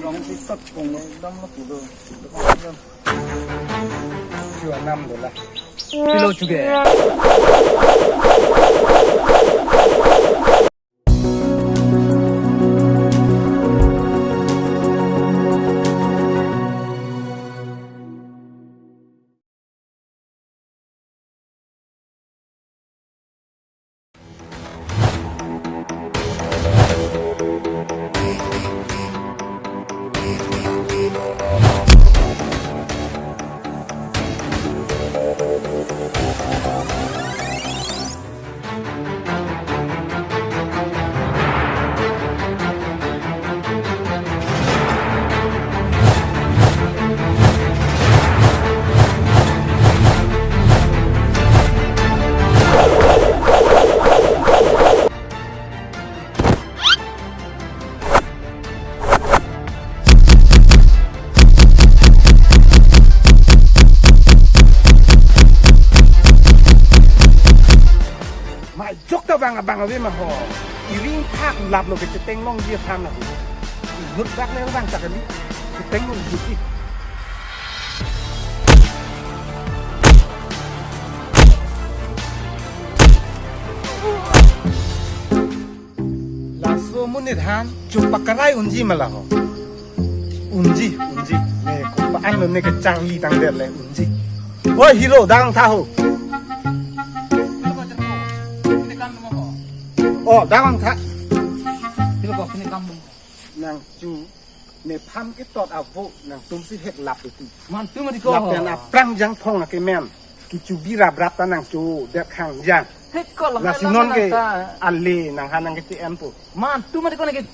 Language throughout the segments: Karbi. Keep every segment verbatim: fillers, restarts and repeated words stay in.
Rong si tot pong lo, dam lo pulo. Chua nam dola. Pilo chuge. Majok ta bang abang ave ma ho. Iring thak lap lo ke cheteng longji aphan na ho. Inut bak le bang ta kali. Cheteng longji. Laso amonit aphan chupakarai unji ma la ho. Unji, unji. Ne kopa-an lo ne kecharli tangdet le unji. Oi, hero, dang tha ho. Oh, dang tha. Hero ko, kini kam. Nang chu, nephan ketot avo, nangtum si hek lap iti. Man tu mati ko. Lapen aphrang jangphong akemen. Kechubi raprap ta nang chu, det khang jang. Hek ko la. Lasi non ke nang ta. Ale nang ha nang ke T N po. Man tu mati ko neke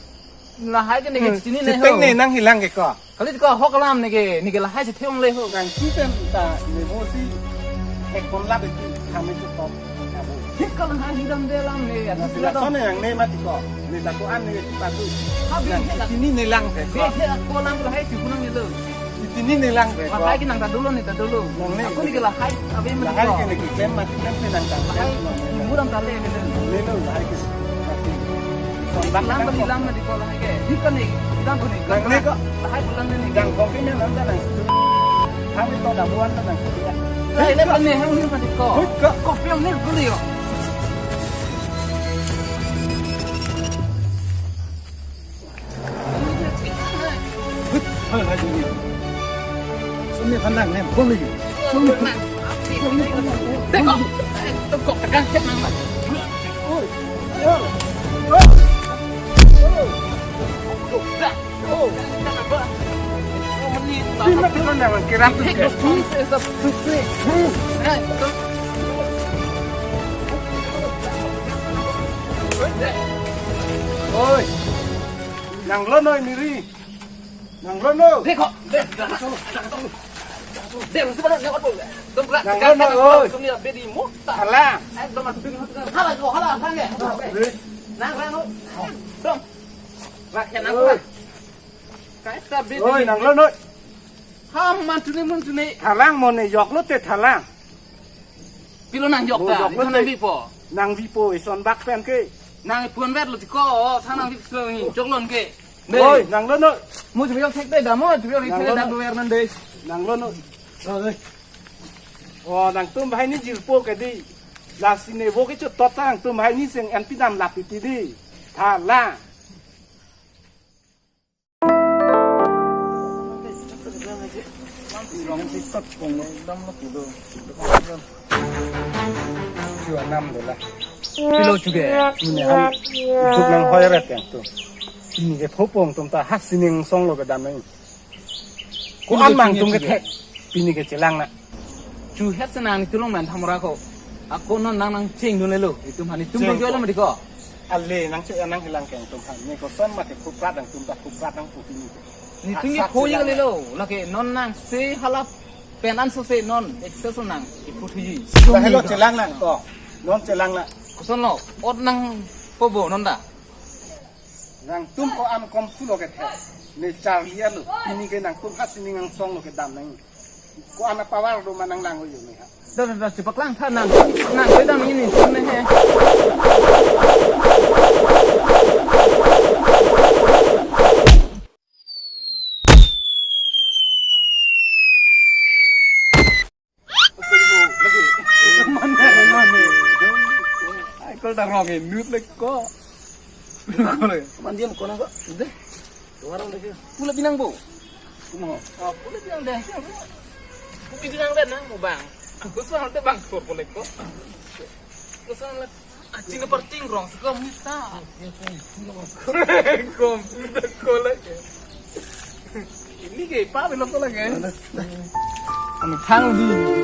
lahai ke neke. Hmm, chini ne cheteng ho. Ne nang hilang ke ko. Kali ko hok alam neke, neke lahai si theong le ho. Nang chu pen ta ne bo si hek kon lap iti, kami chu top. Hek ko lahai hidam de lam ne, ati sila to. Lason ne nang ne mati ko. Ne ta ko-an ne chu patu. Ha, be nang hek la. Chini ne lang ke ko. Be hek ko lam lahai si kunang ne lo. Chini ne lang ke ko. Lahai ke nang ta dolo ne ta dolo. Nang ne. Ako ne ke lahai, abe mati ko. Lahai ke ne ke klem mati klem ne nang ta. Lahai, murang ta le ne. Ne lo lahai ke. Son bak lang nang bali ko. Lang mati ko lahai ke. Hik ko ne, dang ko ne. Nang ne ko. Lahai pulang ne ne. Dang kopi ne nang ta nang. Kami to da buan ta nang. Lahai ne ko ne hang ne mati ko. Hut ko. Kopi ne ko le yo. Oi. Nang lo noi miri. Nang lo noi. Dekho. Dekho. Dekho. Nang lo noi, oi. Hala. Hala ko, hala, hala. Nang rang lo. Dong. Oi. Oi, nang lo noi. Ha, man tuni, man tuni. Thalang mo ne yok lo te thalang. Pilo nang yok ta, yok lo te. Nang vipo. Nang vipo, ison bak pen ke. Nang puan vet lo tiko, tha nang vipo ni, jok lon ke. Oi, nang lo noi. Mo jok thek te da mo, jok thek te da do ver nan de. Nang lo noi. Oh, nangtum bahai ni jirpo ke di. Lasi ne vo ke chu tot ta nangtum bahai ni seng en pidam lap iti di. Thalang. Rong si tot pong lo, dam lo pulo. Chua nam dola. Pilo chuge. Chune ham. Duk nang hoi ret yang tu. Pini ke pho pong tum ta ha sining song lo kedam nang. Ko an mang tum ke thek. Pini ke chelang na. Chu het se nang ni tulong man thamra ko. Ako non nang nang cheng dun le lo. Itum hani tum cheng dun jo lo ko. Mati ko. Ale nang che nang hilang keng tum han. Ne koson mati kuprat nang tum ta kuprat nang puti ni. Ni tum ye pho ye le lo. Lake non nang se halap pen an so se non excess nang ipu thuji. Ta helo chelang nang ko. Non chelang na. Koson lo. Ot nang po bo non da. Nangtum ko-an kom sulo ke the. Ne charli alo. Pini ke nangtum ha sining angsong lo kedam nang. Ko-an a power do ma nang lang yo ne ha. Da, da, da, chepaklang tha nang. Nang kedam ini ne he. Rong inut le ko. Ko le. Mandiam ko na ko. Deh. Warung deh. Pula binang bo. Kumo. Oh, pula binang deh. Pula binang deh na mo bang. Aku soal te bang ko pula ko. Aku soal le. Achin parting rong sekom nita. Kom ko le. Ini ke pa belok ko lagi. Ang thang di.